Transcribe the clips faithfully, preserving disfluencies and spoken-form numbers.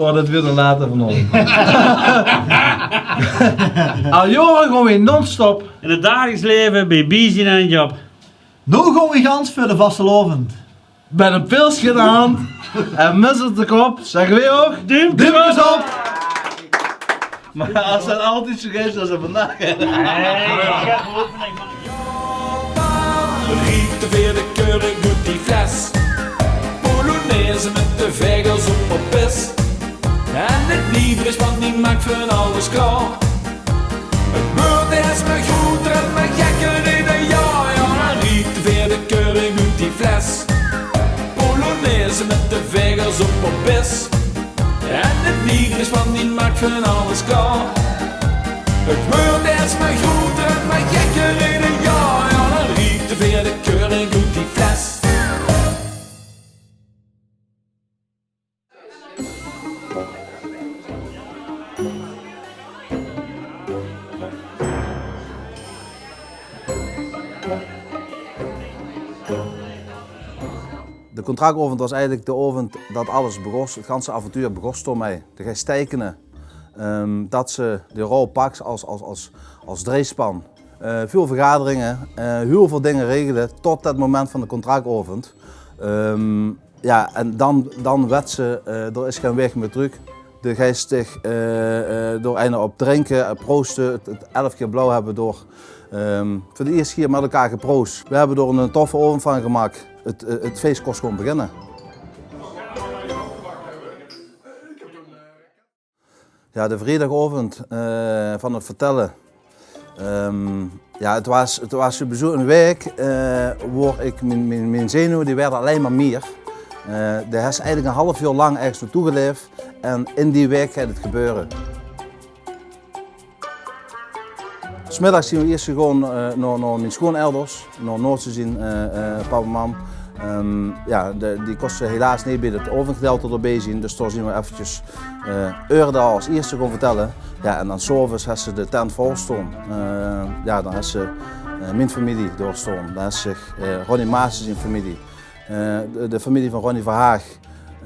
Oh, det weurt ein late vanaovend. Al jaore gaon weej non-stop. In 't dagelijks laeve, beej biezien en job. Noow gaon weej gans veur de vastelaovend. Mit ein pilske in de hand en muts op de kop, zegge weej ouch: duumkes op! Mer es det altied zoe is es vandaag. Riep de veerde kurk oet die fles. Polonaise mit de vaegels op op pis. En 't liedje van die maak van alles klaor. 't Weurt es mer groeter en mer gekker in de jaor. Jao, dan riep de veerde kurk oet die fles. Polonaise mit de vaegels op op pis. En 't liedje van die maak van alles klaor. 't Weurt es mer groeter en mer gekker in de jaor. Jao, dan riep de veerde kurk oet die fles. De contractaovend waas eigelik de aovend det alles begós. 't Ganse avontuur begós dao mei. De geis teikene, ehm, det se de rol paks es, es, es, es dreejspan. Eh, väöl vergaderinge, eh, hiel väöl dinger regele tot det moment van de contractaovend. Ehm, jao, en dan, dan wets se, eh, d'r is gein waeg mie trök. De geis dich, eh, eh, dao eine op drinke, eh, prooste, 't, 't elf kier blauw höbbe dao, ehm, veur de ierste kier mit elkaar geproos. Weej höbbe dao ein toffe aovend van gemaak. 't, eh, 't fees kós gewoon beginne. Jao, de vriedigaovend, eh, van 't vertelle. Ehm, jao, 't waas, 't waas sowieso ein waek, eh, wo ich mien, mien, mien zenuwe, die waerde allein mer mieër. Eh, de hes eigelik ein haaf jaor lang örges naotoe gelaef en in die waek geit 't gebeure. 's Middigs zien we iers gewoon, eh, nao, nao mien schoonelders, nao Noortse zien, eh, eh, pap en mam. Ehm, jao, de, die kóste helaas neet bie 't aovendgedeelte d'rbie zien, dus dao zien we effekes, eh, eer dao es ierste gewoon vertelle. Jao, en dan 's aoves hes se de tent vol staon. Eh, jao, dan hes se, eh, mien femilie dao staon. Dan hes se, eh, Ronnie Maassen zien femilie. Eh, de, de femilie van Ronnie Verhaag.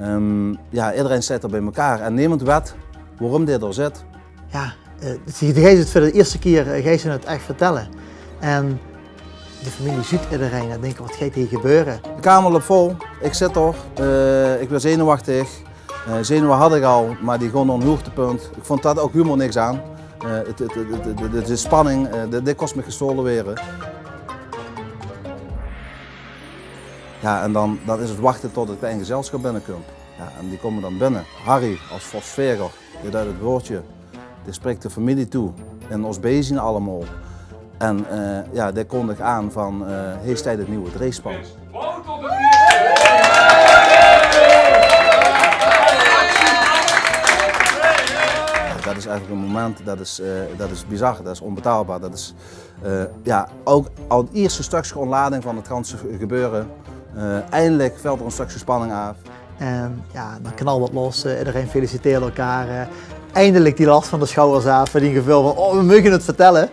Ehm, jao, ederein steit d'r bie mekaar en nemes wet waorum dae dao zit. Jao, eh, de geis 't veur de ierste kier, eh, geis se 't ech vertelle. En de femilie zuut ederein en dinke: "Waat geit hie gebeure?" De kamer löp vol. Ich zit dao. Eh, ich waer zenuwechtig. Eh, zenuwe had ich al, mer die gaon nao ein hoogtepunt. Ich vónj det ouch hielemaol niks aan. Eh, 't, 't, de spanning, eh, dit, dit kós mich gestaole waere. Jao, en dan, dan is 't wachte tot 't klein gezelsjap binnekump. Jao, en die kómme dan binne. Harry es Vos Veger, dae deit 't wäördje. Dae sprik de femilie toe. En ós beej zien allemaol. En, eh, jao, dae kondig aan van, eh, hie steit 't nuuj dreejspan. Jao, det is eigelik ein moment, det is, eh, det is bizar, det is ónbetaalbaar, det is Eh, jao, ouch al 't ierste stökske óntlading van 't ganse gebeure. Eh, eindelik vèlt d'r ein stökske spanning aaf. En jao, dan knalt 't los. Eh, ederein feliciteert elkaar. Eh, eindelik die las van de sjouwers aaf. Dien geveul van: "Oh, we moge 't vertelle."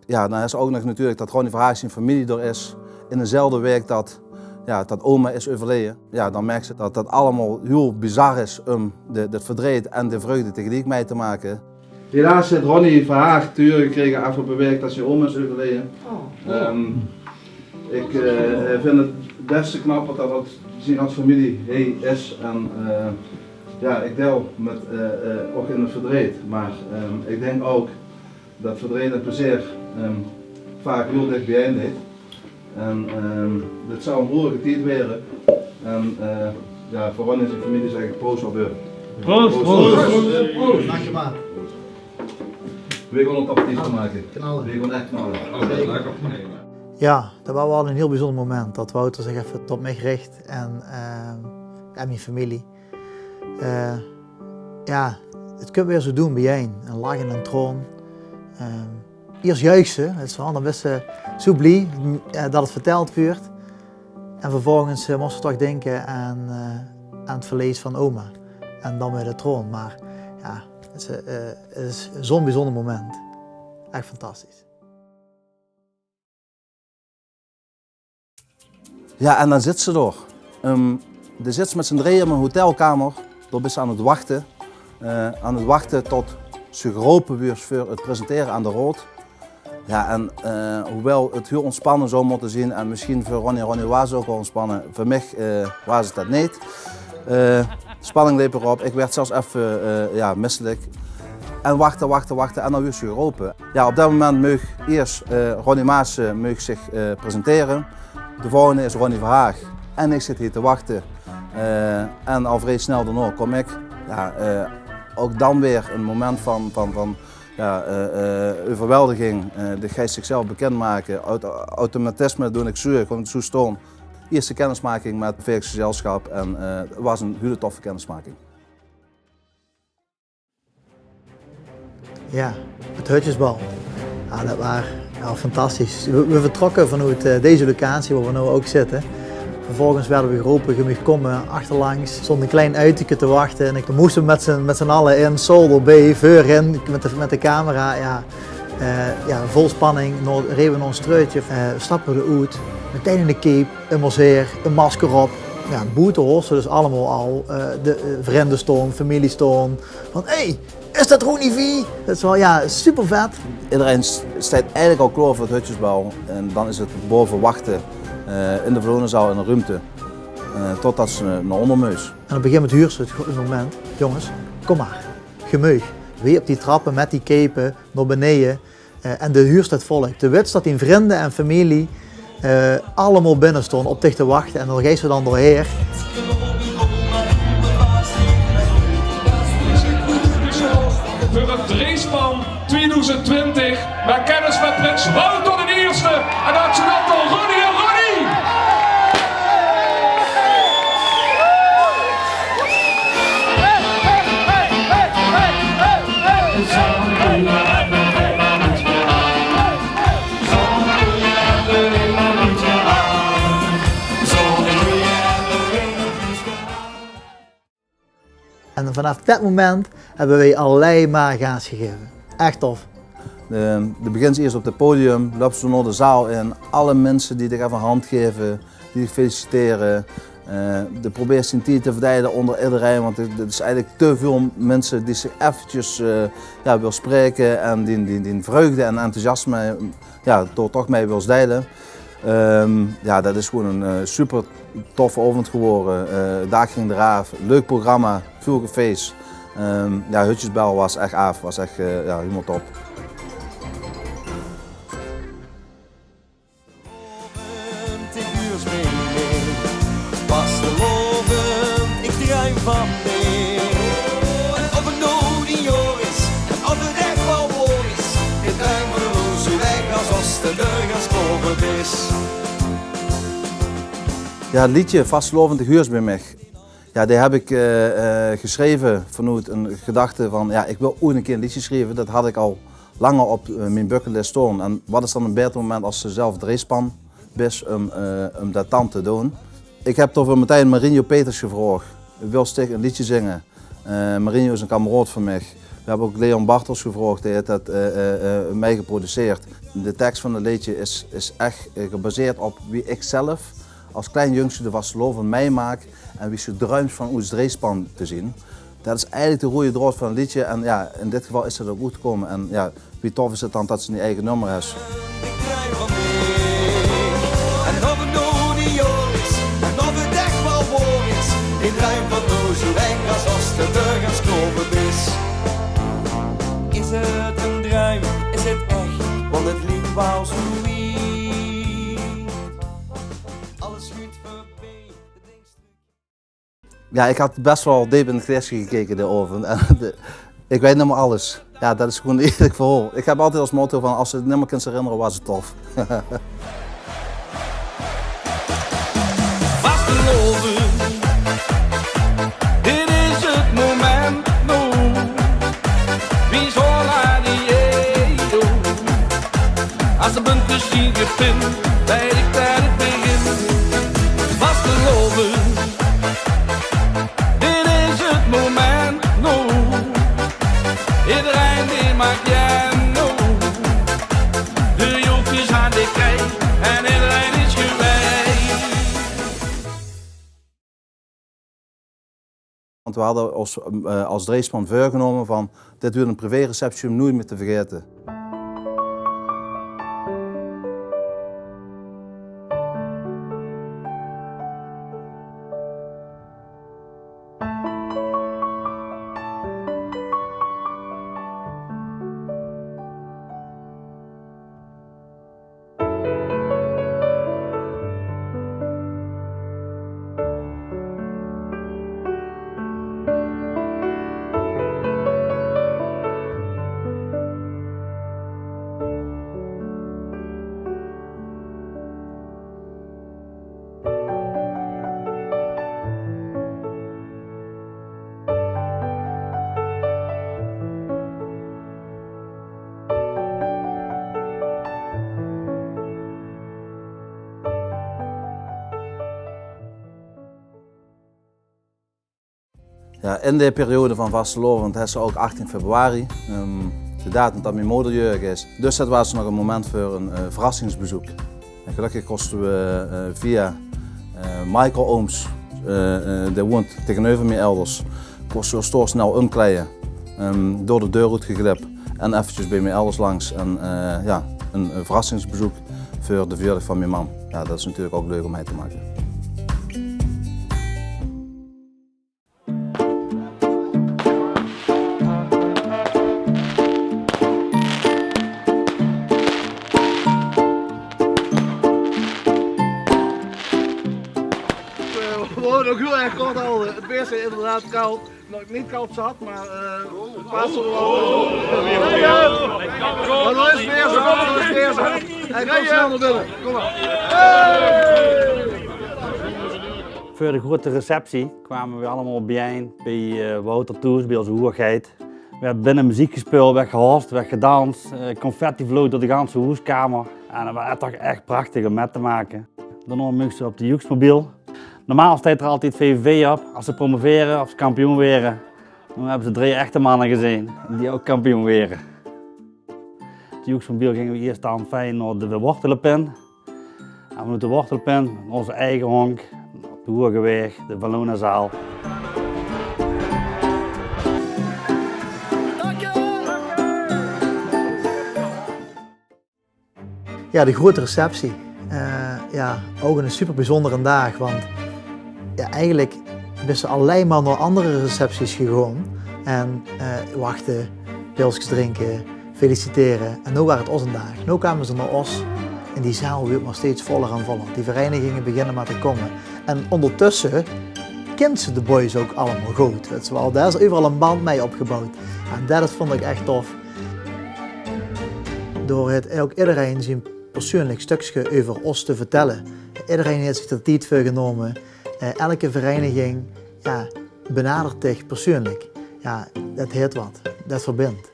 Jao, dan is ouch nog natuurlik det Ronnie Verhaag zien femilie d'r is in dezelfde waek det, jao, det oma is euverleje. Jao, dan merks se det det allemaol hiel bizar is óm de, det verdreet en de vreugde tegeliek mei te make. Helaas haet Ronnie Verhaag te hure gekrege aafgeloupe waek det zien oma is euverleje. Oh. Ehm, ich, eh, vinj 't bès knap det det zien ganse femilie hie is en, eh, Jao, ich deil mit, eh, eh, ouch in 't verdreet, mer, ehm, ich dink ouch det verdreet en plezeer, ehm, vaak hiel dich biejein ligk. En, ehm, dit zou ein roerige tied waere. En, eh, jao, veur Ronnie en zien femilie zègk ich proost op häör. Proost, proost. Proost. Dank je, maat. Weej gaon 't op tied van make. Knalle. Weej gaon ech knalle. Jao, det waas waal ein hiel bezunjer moment, det Wouter zich effe tot mich rich en, ehm, en mien femilie. Eh, jao, 't kump weer zoe doen biejein. Ein lach en ein traon. Ehm, iers juuchs se, det is waal, dan bis se zoe blie, m-, eh, det 't vertèld wuuert. En vervolges, eh, mós se toch dinke aan, eh, aan 't verlees van oma. En dan weer de traon. Mer jao, 't is, eh, 't is zoe'n bezunjer moment. Ech fantastisch. Jao, en dan zits se dao. Ehm, de zits mit zien drieje in ein hotelkamer, dao bis se aan 't wachte. Eh, aan 't wachte tot se gerope wuurs veur 't presentere aan de raod. Jao, en, eh, hoewaal 't hiel ontspanne zou mótte zien en mesjien veur Ronnie, Ronnie waas 't ouch waal ontspanne, veur mich, eh, waas 't det neet. Eh, de spanning leep d'rop, ich woort zelfs effe, eh, jao, misselik. En wachte, wachte, wachte en dan wuurs se gerope. Jao, op det moment moog iers, eh, Ronnie Maassen, eh, moog zich, eh, presentere. De volgende is Ronnie Verhaag. En ich zit hie te wachte. Eh, en al vrie snel daonao kóm ich. Jao, eh, ouch dan weer ein moment van, van, van, jao, eh, eh, euverweldiging. Eh, de geis zichzelf bekindmake. Aut-, automatisme doon ich zoe, kóm ich zoe staon. Ierste kinnismaking mit 't Veerks gezelsjap en, eh, 't waas ein hiel toffe kinnismaking. Jao, 't Hutjesbal. Jao, det waar, jao, fantastisch. Weej, weej vertrokke vanoet, eh, deze locatie wao weej noow ouch zitte. Vervolges woorte weej gerope, geej moog kómme, achterlangs. Stóng ein klein autoke te wachte en ich, dan móste weej mit zien, mit zien alle in, Saul d'rbeej, veurin, mit de, mit de camera, jao. Eh, jao, vol spanning, reje weej nao ein streutsje, eh, stappe weej d'roet, metein in de cape, ein mosheer, ein masker op. Jao, boete hoors se dus allemaol al, eh, de, eh, vrinde staon, femilie staon. Van: "Hey, is det Ronnie V?" Det is waal, jao, super vet. Ederein s-, steit eigelik al klaor veur 't Hutjesbal. En dan is 't bove wachte, eh, in de Vlonezaal in de ruumte, eh, totdet se nao ónder mós. En op ein gegaeve moment huurs se 't go-, 't moment: "Jónges, kóm mer, geej meug." Weej op die trappe mit die cape nao beneje. Eh, en de huurs 't volk. De weits det dien vrinde en femilie, eh, allemaol binne staon op dich te wachte en dao geis se dan doorhaer. Veur 't Dreejspan twieëdoezend twintig, maak kennis mit prins Wouter d'n Ierste en adjudante Ronnie en Ronnie. En vanaaf det moment höbbe weej allein mer gaas gegaeve. Ech tof. De, de begins iers op 't podium, löps se nao de zaal in, alle minse die dich effe ein hand gaeve, die dich feliciteren. Eh, de probeers dien tied te verdeile ónder ederein, want 't, 't is eigelik te väöl minse die zich effekes, eh, jao, wille spraeke en die, die, die vreugde en enthousiasme, jao, dao toch mei wils deile. Ehm, jao, det is gewoen ein, eh, super toffe aovend gewore. Eh, daak ging d'raaf, leuk programma, väöl gefees. Ehm, jao, Hutjesbal waas ech aaf, waas ech, eh, jao, hielemaol top. Vastelaovend, ich druim van dich. En of 't noe tien jaor is, en of 't ech waal waor is, ich druim van oze weg, es te d'r gaans klaor veur bis. Jao, 't leedje Vastelaovend, dich huurs bie mich. Jao, die höb ich, eh, eh, gesjreve vanoet ein gedachte van, jao, ich wil oeats ein kier ein leedje sjrieve. Det haw ich al langer op, eh, mien bucketlist staon. En waat is dan ein baeter moment es se zelf dreejspan bis um, eh, um det dan te doon? Ich höb daoveur metein Marinho Peters gevraog: "Wils dich ein leedje zinge?" Eh, Marinho is ein kameraod van mich. Weej höbbe ouch Leon Bartels gevraog, dae haet det, eh, eh, eh, mei geproduceerd. De teks van 't leedje is, is ech, eh, gebaseerd op wie ich zelf es klein jungske de vastelaovend meimaak en wie se druims van oets dreejspan te zien. Det is eigelik de roeje draod van 't leedje en jao, in dit geval is det ouch oetkómme en jao, wie tof is 't dan det se dien eige nummer höbs. Ich druim van dich. En of 't noe tien jaor is, en of 't ech waal waor is, ich druim van oze weg, es te d'r gaans klaor veur bis. Is 't ein druim? Is 't ech? Want 't liek waal zoe wied. Alles sjuut veurbie. Jao, ich had bès waal deep in 't glaeske gekeke dae aovend. En de, ich weit neet mie alles. Jao, det is gewoen ein ierlik verhaol. Ich höb altied es motto van: es se 't neet mie kins herinnere, waas 't tof. Vastelaovend, dit is 't moment noe. Wie zola die edo. Es de buntjes zien gepint, weit ich det 't begint. Vastelaovend, dit is 't moment noe. Ederein die maak jenne noe. De joepkes aan de kei en ederein is geweid. Want we hadde ós, eh, es dreejspan veurgenómme van: dit weurt ein privéreceptie um noeit mie te vergaete. Ja, in de periode van vastelaovend is 't ouk achttien februari, ehm, de datum dat mien moder jäörig is. Dus dat waas nog ein moment veur ein, eh, verrassingsbezeuk. En gelökkig kóste we, eh, via, eh, Michael Ooms, eh, eh, dae woont taengeneuver mien elders, kóste we ós toch snel umkleie, ehm, door de deur oetgeglip en effekes bie mien elders langs. En, eh, ja, ein, ein verrassingsbezeuk veur de verjaordaag van mien mam. Ja, dat is natuurlik ouk leuk um mei te make. Eh, we wolle ouk hiel erg kort halde. 't Beer is inderdaad kald. Nog neet kald zat, maar, eh, het waas er wel. Maar dat is weer zo, dat is weer zo. Hij komt snel naar binnen. Kom maar. Veur de groeate receptie kwame we allemaol biejein bie, eh, Wouter thoes, bie ózze hoegheid. Woort binne meziek gespeuld, woort gehost, woort gedans, eh, confetti vloog door de ganse hoeskamer. En dat waas toch ech prachtig um mei te make. Daonao mochte ze op de joeksmobiel. Normaal steit d'r altied V V V op es ze promovere of ze kampioen waere. Noe höbbe ze drie echte manne gezeen die ouk kampioen waere. Op de joeksmobiel ginge we iers dan fijn nao de Wortelepin. En vanoet de Wortelepin nao ózze eige hónk, op de Hoegewaeg, de Valona-zaal. Ja, de groeate receptie. Eh, ja, ouk ein super bezunjere daag, want ja, eigelik bis se allein maar nao andere recepties gegange en, eh, wachte, pilskes drinke, felicitere. En noe waas 't ózze daag. Noe kwame ze nao ós en die zaal woort maar steeds voller en voller. Die vereiniginge beginne maar te kómme. En óngertösse kins se de boys ouk allemaol good. Wèts se waal, dao is euveral ein band mei opgebouwd. En dat vónd ik ech tof. Door het ouk ederein zien persuuenlik stökske euver ós te vertelle. Ederein haet zich d'r tied veur genómme. Eh, elke vereiniging, ja, benadert dich persuuenlik. Ja, dat haet wat. Dat verbindt.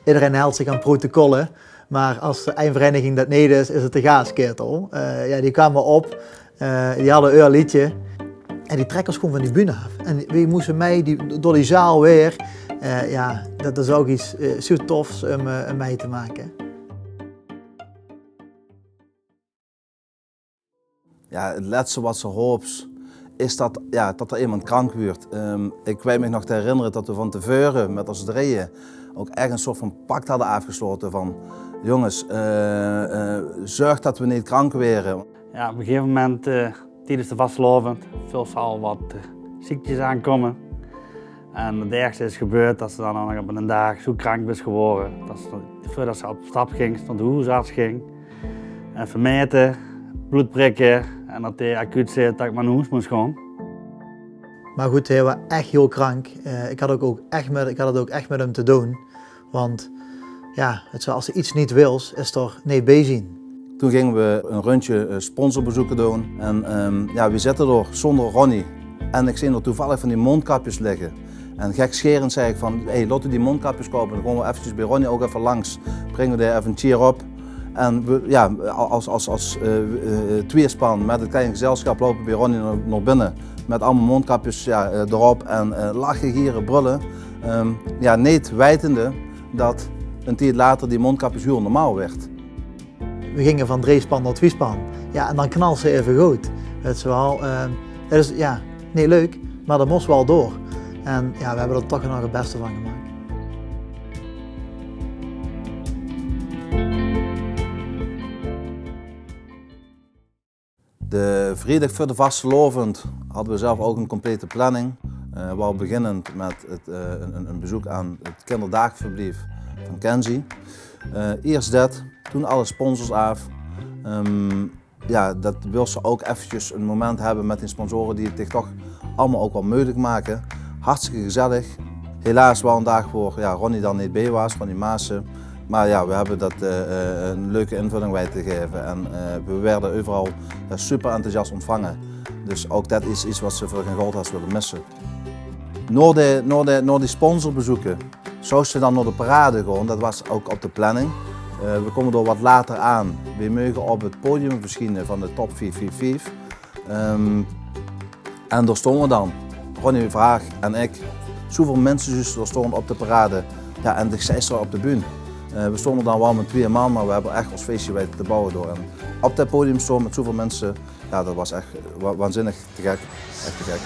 Ederein hèlt zich aan protocolle, maar es ein vereiniging dat neet is, is 't de Gaasketel. Eh, ja, die kwame op. Eh, die hadde eur leedje. En die trèkke ós gewoen van die bühne aaf. En weej moste mei die, door die zaal weer. Eh, ja, dat is ouk iets, eh, zoe tofs um, eh, um mei te make. Ja, 't lètste wat se hoops is dat, ja, dat d'r emes krank wuurt. Ehm, ik weit mich nog te herinnere dat we van te veure mit ós drieje ouk ech ein soort van pact hadde aafgeslote van: jónges, eh, eh, zörg dat we neet krank waere. Ja, op ein gegeve moment, eh, tiedes de vastelaovend, veuls se al wat, eh, ziektjes aankómme. En 't ergste is gebeurd, dat se dan nog op einen daag zoe krank bis gewore, dat se, veurdat se op stap gings, nao de hoesarts gings. En effe maete, blood prikke, en dat dae acuut zag dat ik maar nao hoes mós gaon. Maar good, hae waas ech hiel krank. Eh, ik had ouk, ouk ech mit, ik had 't ouk ech mit um te doon. Want ja, 't is, es se iets neet wils, is d'r neet bie zien. Toen ginge we ein rundje, eh, sponsorbezeuk doon. En, ehm, ja, we zitte dao zónger Ronnie. En ik zeen d'r toevallig van die móndkapjes ligke. En gekscherend zag ik van: "Hey, laot we die móndkapjes koupe. Dan gaon we effekes bie Ronnie ouk effe langs. Bringe we dae effe ein cheer op." En we, ja, es, es, es, eh, eh, twieëspan mit 't klein gezelsjap loupe we bie Ronnie nao, nao binne. Mit allemaol móndkapjes, ja, eh, d'rop en, eh, lache, giere, brölle. Ehm, ja, neet weitende dat ein tied later die móndkapjes hiel normaal woort. We ginge van dreejspan nao twieëspan. Ja, en dan knals se effe good. Wèts se waal, ehm, dat is, ja, neet leuk. Maar dat mós waal door. En ja, we hebben er toch nog het beste van gemaakt. De vriedag veur de vastelaovend hadde we zelf ouk 'n complete planning. Eh, waal beginnend met 't, eh, 'n, 'n, 'n bezeuk aan 't kinderdaagverblief van Kenzie. Eh, iers det, toen alle sponsors aaf. Ehm, ja, det wils se ouk effekes 'n moment hebbe met die sponsore die 't dich toch allemaol ouk waal meugelik make. Hartstikke gezellig. Helaas waal 'n daag woor, ja, Ronnie dan neet beej waas, Ronnie Maassen. Maar ja, we hebbe det, eh, eh, 'n leuke invulling weite te gaeve en, eh, we woorte euveral, ja, super enthousiast ontvange. Dus ouk det is get waat se veur gein gold has wille misse. Nao de, nao de, nao die sponsorbezeuk zouws se dan nao de parade gaon. Det waas ouk op de planning. Eh, we kómme dao get later aan. We meuge op 't podium versjiene van de top vief vief vief. Ehm, en dao stoon we dan. Ronnie Vraag en ik. Zoeväöl minse zooste dao stoon op de parade. Ja, en dich zeis dao op de bühne. Eh, we stoon dao dan waal met twieë man, maar we hebbe ech ós feesje weite te bouwe dao. En op det podium stoon met zoeväöl minse, ja, det waas ech wa-, waanzinnig te gek. Ech te gek.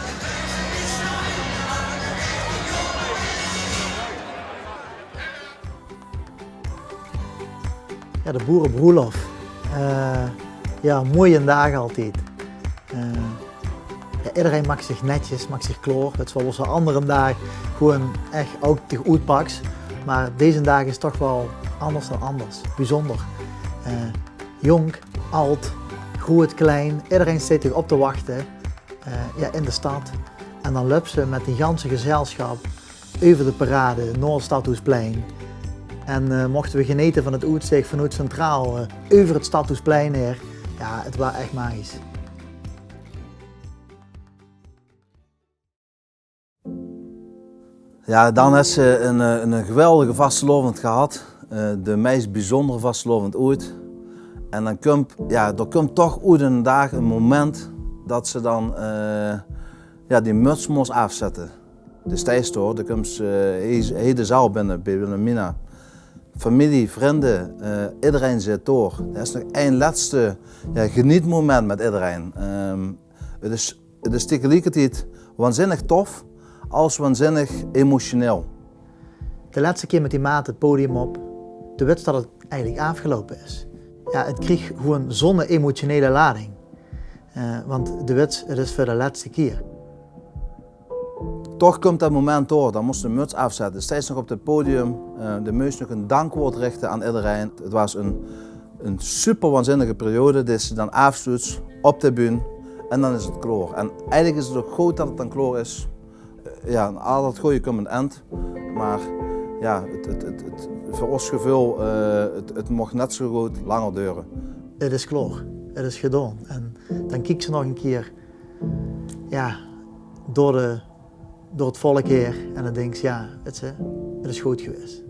Ja, de boerebroelof. Eh, ja, moeie daag altied. Eh, ja, ederein maak zich netjes, maak zich klaor. Det is waal ós andere daag gewoen ech ouk dich oetpaks. Maar deze daag is toch waal anders dan anders. Bezunjer. Eh, jónk, ald, groeët, klein. Ederein steit dich op te wachte, eh, ja, in de stad. En dan löps se met die ganse gezelsjap euver de parade nao 't Stadhoesplein. En, eh, mochte we genete van 't oetzich vanoet Centraal, eh, euver 't Stadhoesplein haer. Ja, 't waas ech magisch. Ja, dan hes se 'n, eh, 'n geweldige vastelaovend gehad. Eh, de meis bezunjere vastelaovend oeit. En dan kump, ja, d'r kump toch oeit 'nen daag 'n moment det se dan, eh, ja, die muts mós aafzètte. De steis dao, de kums, eh, hie, hie de zaal binne beej Wilhelmina. Femilie, vrinde, eh, idderein zit dao. Det is nog ein lètste, ja, genietmoment mit idderein. Ehm, 't is, 't is tegeliekertied waanzinnig tof, als waanzinnig emotioneel. De lètste kier mit die maat 't podium op, de wits det 't eigelik aafgeloupe is. Ja, 't krieg gewoen zoe'n emotionele lading. Eh, want de wits, 't is veur de lètste kier. Toch kump det moment dao, dan mós se de muts aafzètte. Steis nog op 't podium, eh, de mós nog ein dankwaord richte aan idderein. 't Waas ein, ein super waanzinnige periode, die se dan aafsloets op de bühne en dan is 't klaor. En eigelik is 't ouk good det 't dan klaor is. Eh, ja, al det gooje kump ein end. Maar ja, 't, 't, 't, 't, veur ós geveul, eh, 't, 't moch net zo good langer dore. 't Is klaor, 't is gedaon. En dan kieks se nog ein kier, ja, door de, door 't volk haer en dan dinks se, ja, 't is, 't is good gewaes.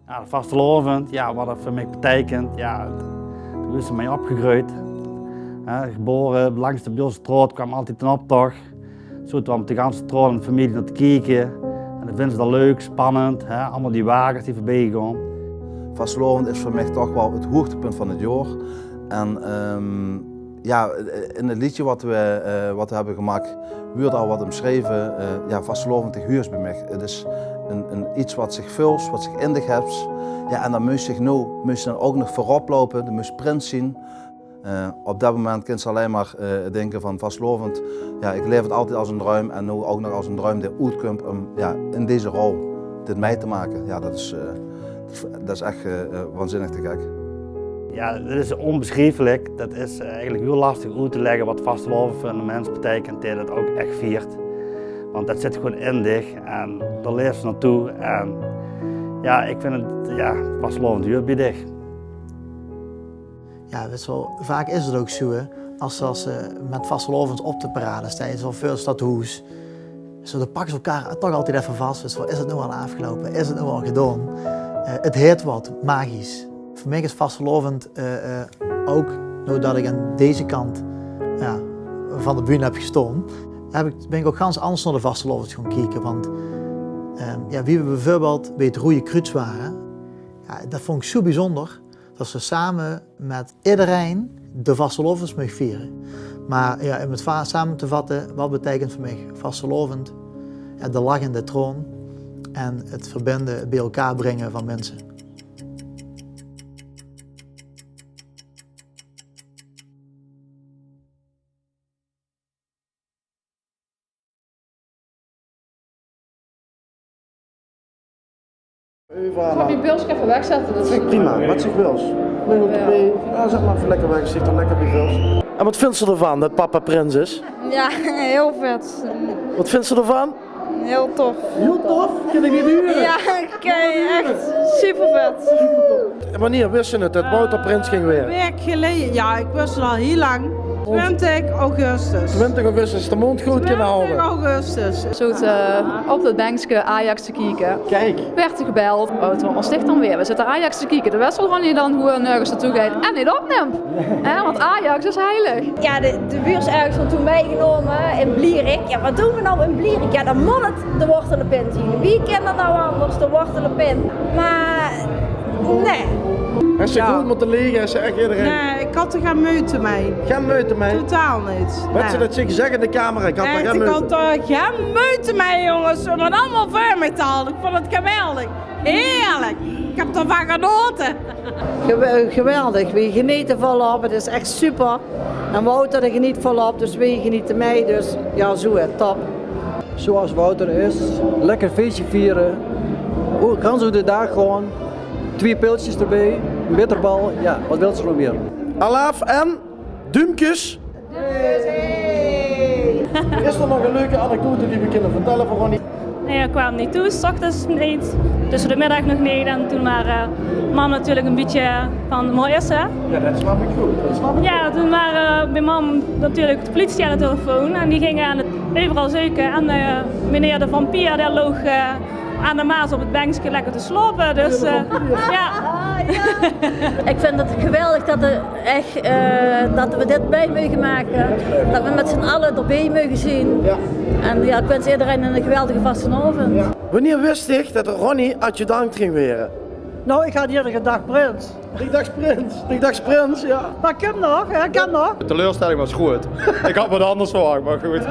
Ja, de vastelaovend, ja, waat det veur mich beteikent, ja, dao is se mei opgegreujd. Hè, gebaore, langs de Bielse straot kwaam altied d'n optoch. Zoot waal mit de ganse straot en de femilie nao te kieke. En dan vinje ze det leuk, spannend, hè, allemaol die wages die veurbie gaon. Vastelaovend is veur mich toch waal 't hoogtepunt van 't jaor. En, ehm, ja, in 't leedje waat we, eh, waat we hebbe gemaak, wuuert al waat ómsjreve. Eh, ja, vastelaovend, dich huurs beej mich. 't Is ein, ein get waat se veuls, waat se in dich hes. Ja, en dan mós se dich noe, mós se dan ouk nog veurop loupe, dan mós se prins zeen. Eh, op det moment kins se allein maar, eh, dinke van vastelaovend. Ja, ik laef 't altied als ein druim en noe ouk nog als ein druim dae oetkump óm, ja, in deze rol dit mei te make. Ja, det is, eh, det is ech, eh, eh, waanzinnig te gek. Ja, det is ónbesjrieflik. Det is, eh, eigelik hiel lastig oet te lègke waat vastelaovend veur eine mins beteikent dae det ouk ech viert. Want det zit gewoen in dich en dao laefs se naotoe. En ja, ik vinj 't, ja, vastelaovend huuert beej dich. Ja, wits se waal, vaak is 't ouk zoe, hè, als, als se mit vastelaovend op de parade steis of veur 't stadhoes, zoe, dan pakke ze elkaar toch altied effe vas. Wits se waal, is 't noe al aafgeloupe? Is 't noe al gedaon? Eh, 't haet waat magisch. Veur mich is vastelaovend, eh, eh, ouk noe det ik aan deze kant, ja, van de bühne heb gestoon, heb ik, bin ik ouk gans anders nao de vastelaovend gaon kieke. Want, ehm, ja, wie we beejveurbeeld beej 't Roeje Kruuts wore, ja, Det vónj ich zoe bezunjer, det se same mit ederein de vastelaovend meugt viere. Mer jao, óm 't va-, same te vatte, waat beteikent veur mich vastelaovend? Jao, de lach en de traon en 't verbinje, 't bie-ein bringe van minse. Zal ich mien pilske effe wegzètte? Det is prima, waat se wils. Jao, zèt mer effe lekker weg, zit d'r lekker bie, wils. En waat vinjs se d'rvan det papa prins is? Jao, hiel vet. Waat vinjs se d'rvan? Hiel tof. Hiel tof? Kin ich neet hure. Jao, oké, ech supervet. En wienie wis se 't, det Wouter prins ging waere? Ein waek geleje. Jao, ich wis 't al hiel lang. Twintig augustus. Twintig augustus, de mónd good kinne haoje. Twintig augustus. Zoot, eh, op det benkske Ajax te kieke. Kiek. Waerd d'r gebeld. Wouter, waat mós ich dan waere? Zit d'r Ajax te kieke? D'r wis waal, Ronnie dan gewoen nörges nao toe geit en neet opnump. Hè, want Ajax is heilig. Jao, de, de wuurs örges van toen mitgenómme in Blierik. Jao, waat doon v'r noe in Blierik? Jao, dan mót 't de wortelepin zien. Wie kin det noe anders, de wortelepin? Mer nae. Hes se good mótte laeche, hes se ech ederein. Nae, ich haw d'r gein meujte mei. Gein meujte mei? Totaal neet. Waat se det zich zègk in de camera, ich haw d'r gein meujte mei, jónges. Óm 't allemaol veur mich te haoje. Ich vónj 't geweldig. Heerlik. Ich höb d'rvan genaote. Gewe-, geweldig. Weej genete volop. 't Is ech super. En Wouter dae genete volop. Dus weej genete mei. Dus jao, zoe, hè, top. Zoeas Wouter is. Lekker fieësje viere. Oe, gans euver de daag gewoon. Twieë pilskes d'rbie. Ein bitterbal. Jao, waat wils se nog mieë? Alaaf en duumkes. Is d'r nog ein leuke anekdote die v'r kinne vertèlle veur Ronnie? Nae, hae kwaam neet thoes, 's ochtends neet, tösse de middig nog neet. En toen waar, eh, mam natuurlik ein bietje van: "Wo is ze?" Jao, det snap ich good. Det snap ich good. Jao, toen waar, eh, bie mam natuurlik de pliesie aan de telefoon. En die ginge aan 't euveral zeuke. En, eh, meneer de vampier, dae loog, eh, aan de Maas op 't benkske lekker te slaope. Dus, eh, jao. Ich vinj 't geweldig det d'r ech, eh, det v'r dit mei meuge make. Det v'r mit zien alle d'rbie meuge zien. Jao. En jao, ich wins ederein eine geweldige vastelaovend. Jao. Wienie wis ich det Ronnie adjudant ging waere? Nou, ich haw ierder gedach prins. Ich dach prins, ich dach prins, jao. Mer kan nog, hè, kan nog. De teleurstelling waas groeët. Ich haw waat anders verwach, mer good.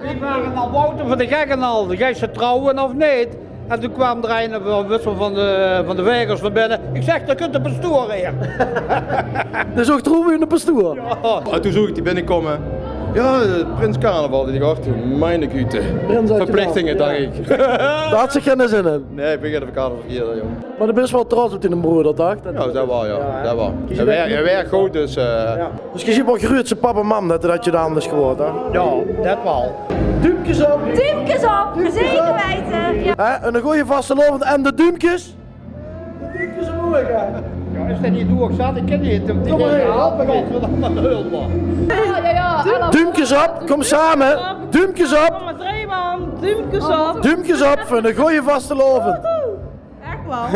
Weej wore nao Wouter veur de gek en al. Geis se trouwe of neet? En toen kwaam d'r eine, eh, wis waal, van de, van de Wegers nao binne. Ich zègk: "Dao kump de pastoor aan." Det is ouch trouwe mit de pastoor. Jao. En toen zoog ich die binnekómme. Jao, eh, prins carnaval. Ich dach: "Ach, meine Güte." Verplichtinge, dach ich. Dao hads se geine zin in. Nae, ich bin geine carnavalsvierder, jóng. Mer doe bis waal trots op diene broor, dach ich. Jao, det waal, jao. Det waal. Hae waer, hae waer good, dus, eh. Jao. Dus geej zeet waal gruuets op pap en mam det 't adjudant is gewore, hè? Jao, det waal. Duumkes op. Duumkes op, zeker weite. Jao. Hè, ein gooje vastelaovend en de duumkes? De duumkes omhoeg, hè? Jao, is det neet hoeg zat? Ich kin neet. Kóm mer, help mich. Jao, jao, jao. Duumkes op, kóm same. Duumkes op. Kóm mer, drie man. Duumkes op. Duumkes op veur ein gooje vastelaovend. Ech waal.